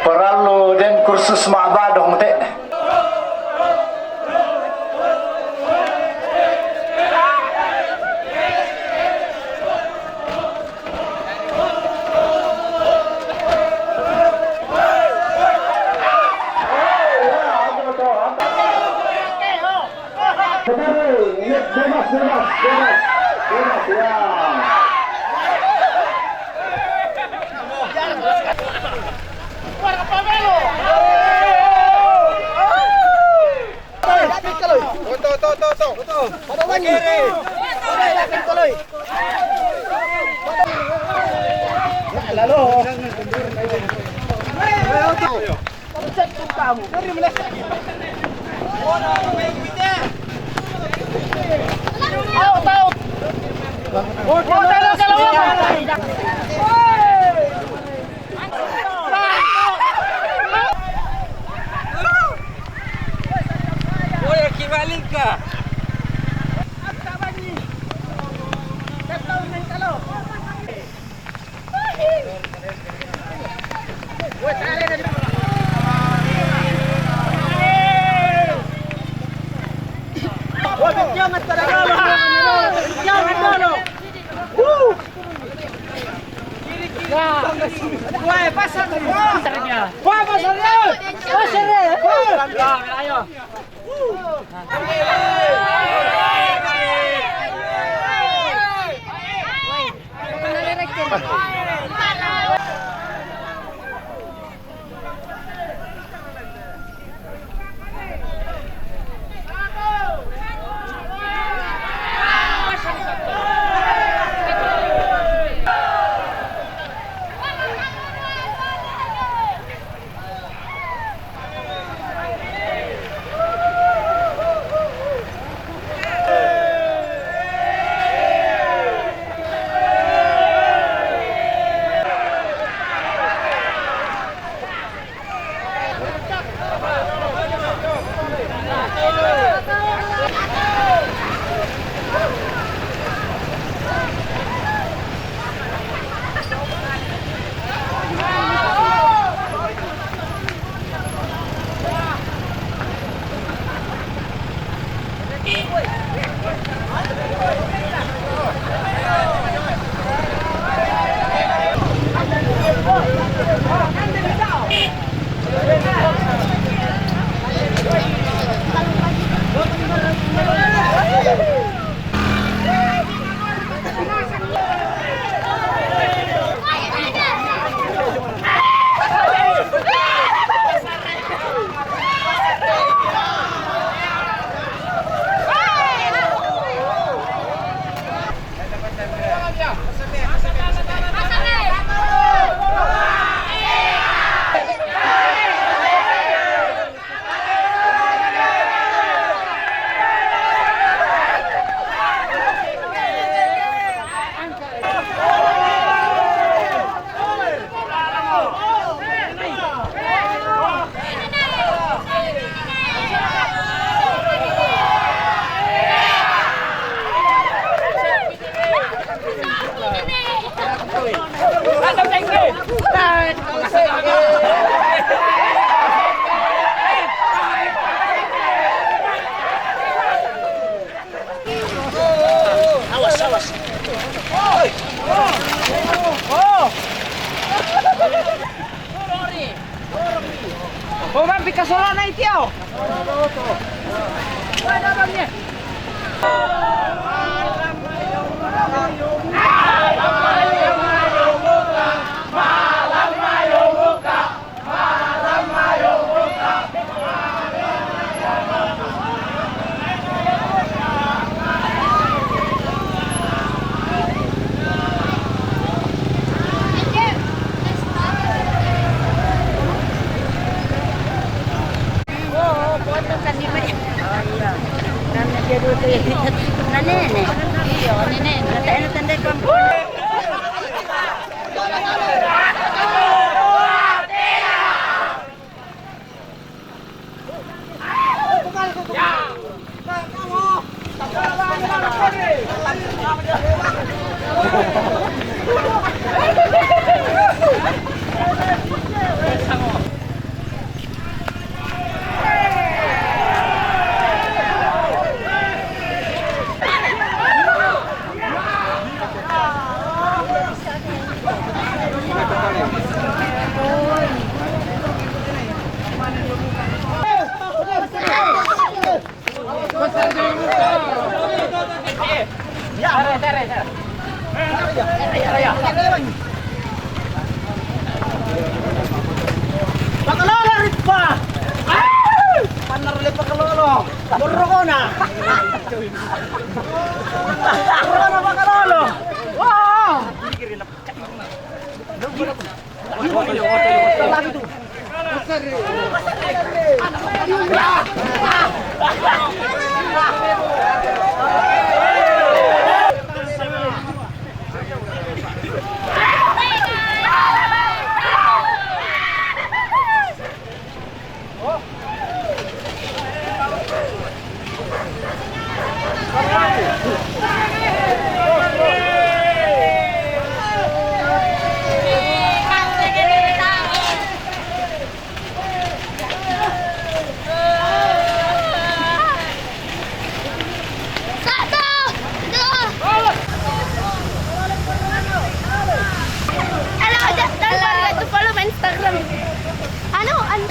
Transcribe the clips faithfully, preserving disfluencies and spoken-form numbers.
Parallu den kursus ma'badong te. Bebas, bebas, bebas, bebas, ya. Tuh, tuh, tuh, tuh, tuh. Ada lagi. Ada lagi, Kaloy. Lalu. Ayo, tuh. Oy, aki balik ka. Awas, awas. Oh, mampi ka solo na itio. Nane, nane. Iyo, nane. Nata eno tanda Borrokona. Borrokona, Pakarolo. Wah. Satu, dua. Hello, just don't forget to follow my Instagram. Ano, ano?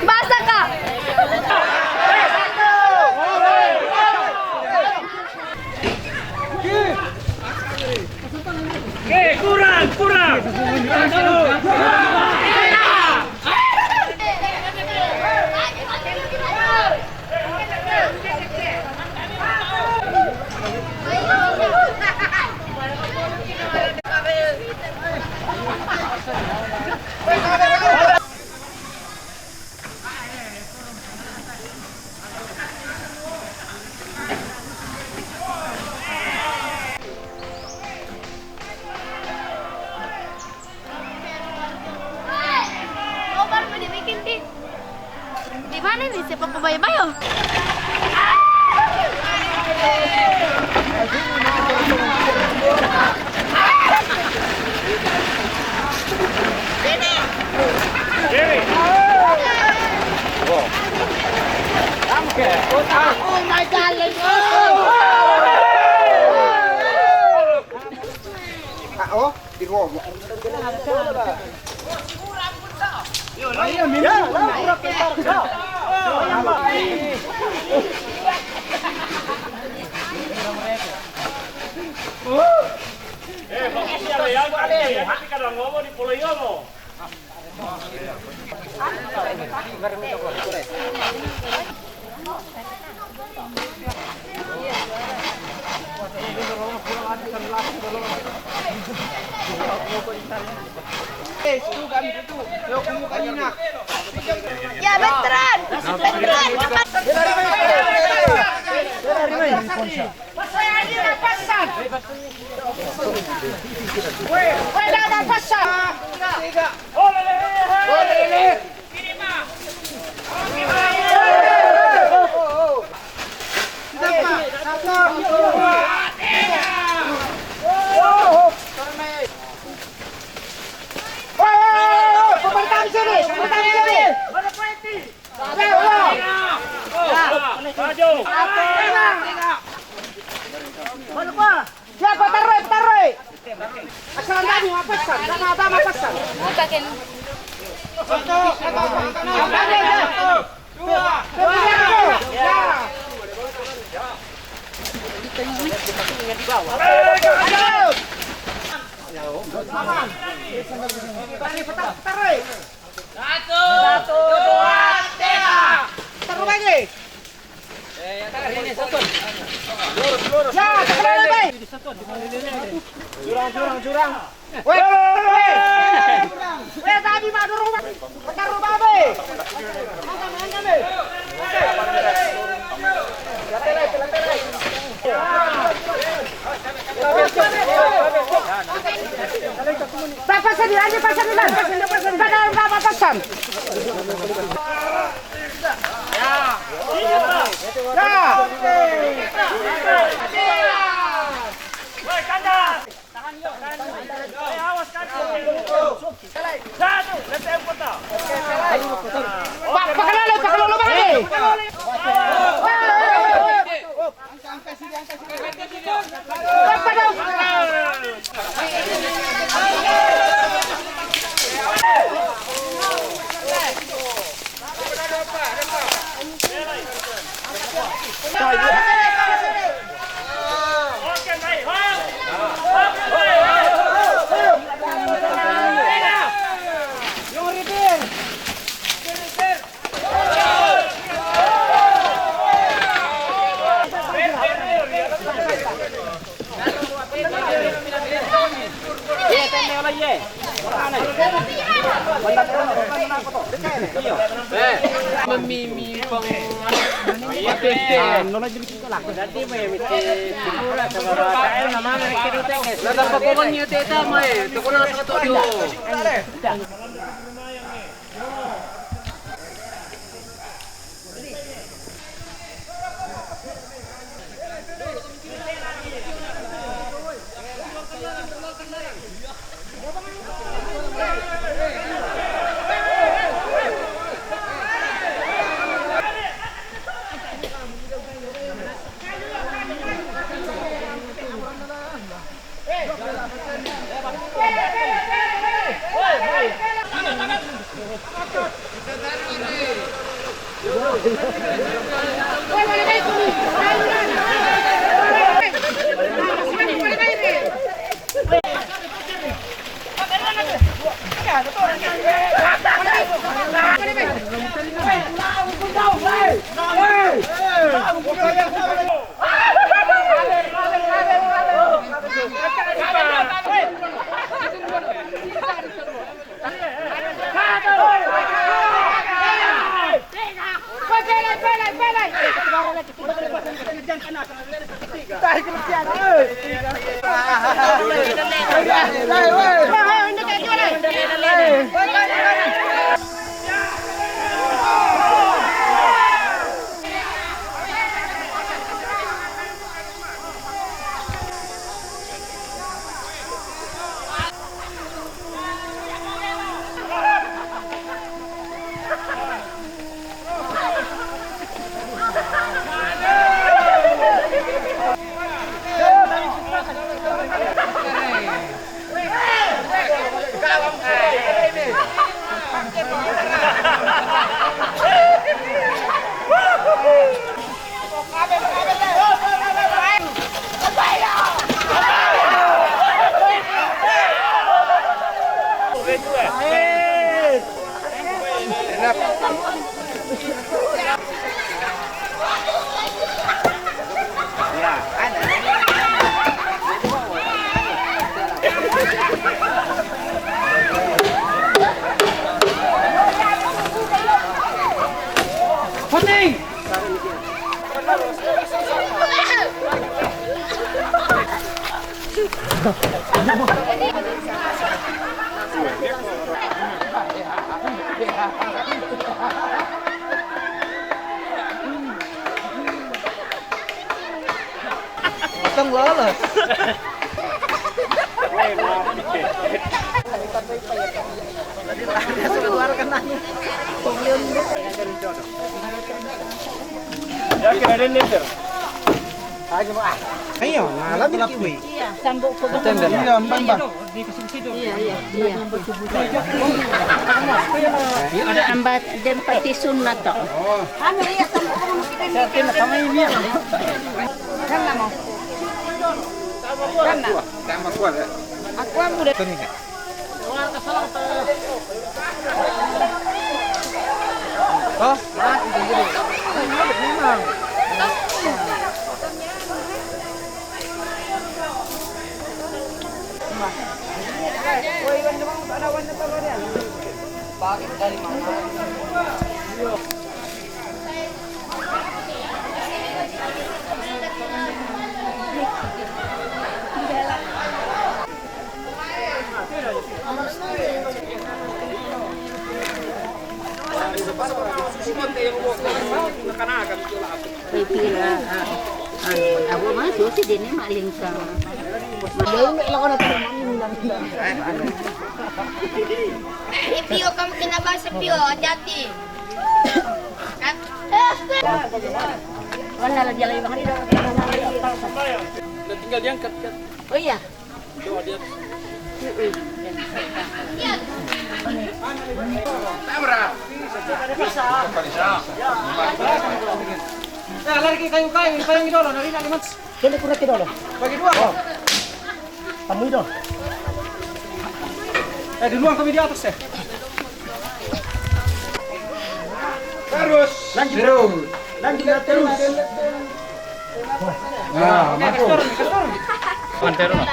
Basta ka! Eh, kurang, kurang. Nobar mo dibikin, Di. Di mana ini? Siapa pembayar-bayar? Oh my God, let's go! Ah, oh, di Romo. Eh, makasih ya, ya. Tapi kadang ngomong di Pulau Yomo. Ya, veteran! Veteran! Weh, weh, dah, dah, pasang! Siapa taruh, taruh? Asal tadi mau pesan, sama apa mau pesan? Bukakin. Satu, satu, satu, satu. Dua, dua, ya. Aman. Tarik, petar, petar, weh. Satu, dua, tiga. Taruh lagi. Ya, sekarang lagi. Jurang, jurang, jurang. Weh, weh. Weh, tadi mah dorong, Pak. Taruh, Pak, weh. Bapak sendiri aja, Pak, sendiri. Padahal nggak batasan. Ya. Woi, kandas. Tahan, yuk, tahan, yuk. Woi, awas, kandas. Satu, let's go, kota. Pak, pakai lalu, pakai lalu, pakai. Memimi pang. Nada pakuman niyo teta mai, tukunan sa katudo. Tong lolos. Ayo, nah, lagi, ah. Ayo, nah, lagi, lagi. Sambok ko ba? Iya, mbak, mbak. Iya, iya, iya. Ambat den pati sunat to. Anu, iya, sambok ko ba? Sana mo. Sana. Aku ang udah. Oh, mati sendiri. Memang. Pira, ah, anu, aku mah susi dini maling sama. Ipio, kamu kena bahasa Pio, hati-hati. Kan? Mana lagi yang lain hari dah. Udah tinggal diangkat kan. Oh iya. Nah, lari ke kayu-kayu, kayu dulu, nari, nari, Mas. Sini, kurang ke dulu. Bagi dua. Oh. Kamu itu. Eh, duluan kami di atas, ya. Terus. Lanjut. Terus. Lanjut, terus. Nah, oke, masuk. Kasih turun, kasih turun.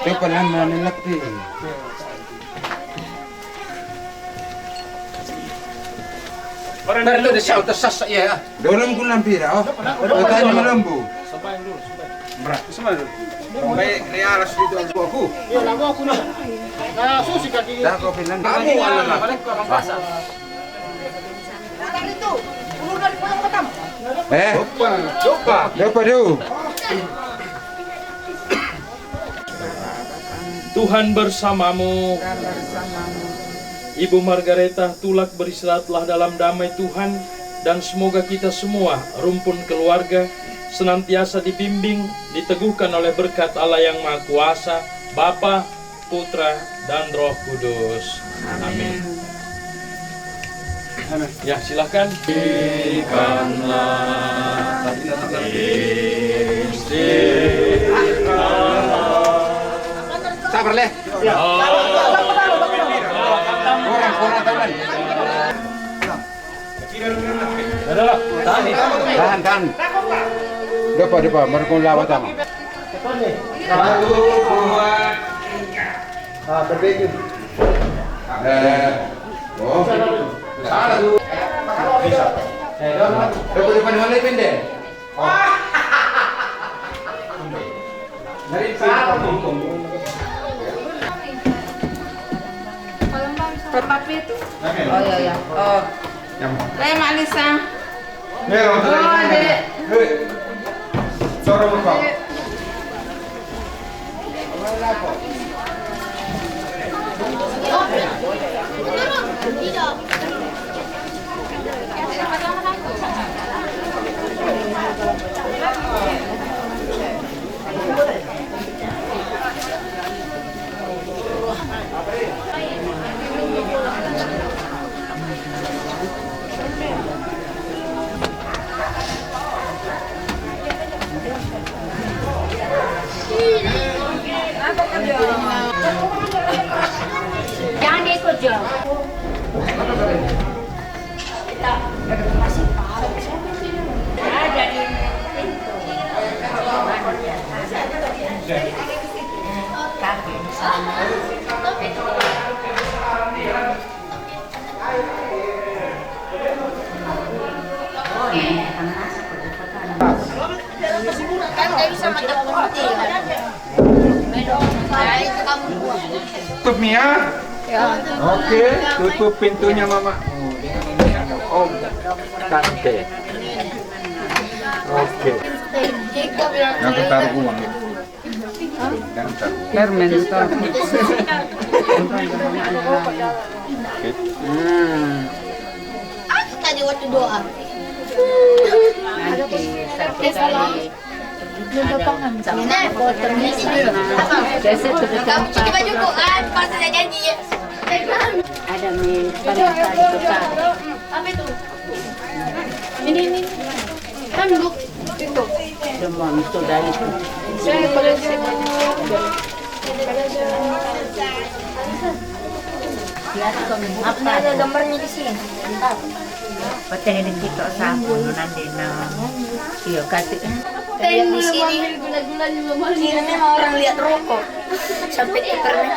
Coba lama ni lagi. Orang itu di sel tesas ya. Dalam bulan pira, oh? Tanya melembu. Sembahyang dulu, sembahyang. Berat. Sembahyang dulu. Sampai realas itu aku. Iya, lagu aku nih. Nah, susi kaki. Dah, kau bilang. Kamu adalah. Eh? Coba, coba. Coba dulu. Tuhan bersamamu. Ibu Margareta, tulak beristirahatlah dalam damai Tuhan, dan semoga kita semua, rumpun keluarga, senantiasa dibimbing, diteguhkan oleh berkat Allah yang Maha Kuasa, Bapa, Putra, dan Roh Kudus. Amin. Ya, silakan. Sabar, leh. Orang, orang tahu kan? Tahan, tahan. Depan, depan, mereka lawat sama. Satu, dua, tiga. Ah, perbaiki. Eh, oh. Salah tu. Bisa. Eh, depan, depan, mana pendek? Oh. Dari sana, Bang. Papi itu. Oh, iya, iya. Oh. Yang mana? Saya Mak Lisa. Nih, Bang. Oh, Dek. Hei. Suara lupa. Jangan diikut, Jo. Kan nggak bisa macam putih. Tutup, Mia. Ya. Oke, tutup pintunya, Mama. Oh, tante. Oke. Yang ketaruh uang. Yang ketaruh uang. Permen tuh. Oke. Hmm. Aku tadi waktu doa. Nanti satu kali. Biasa tuh gampang. Coba juga kan, pas saya janji ya. Ada mie, panas, panas. Apa itu? Ini, ini. Kan bu, itu. Semua itu dari itu. Saya kalau saya. Apa? Ada gambarnya di sini. Patay na kita sa ako, no, nandun na. Iyo, kasi. Lihat di sini. Sini memang orang lihat rokok sampai ke permen.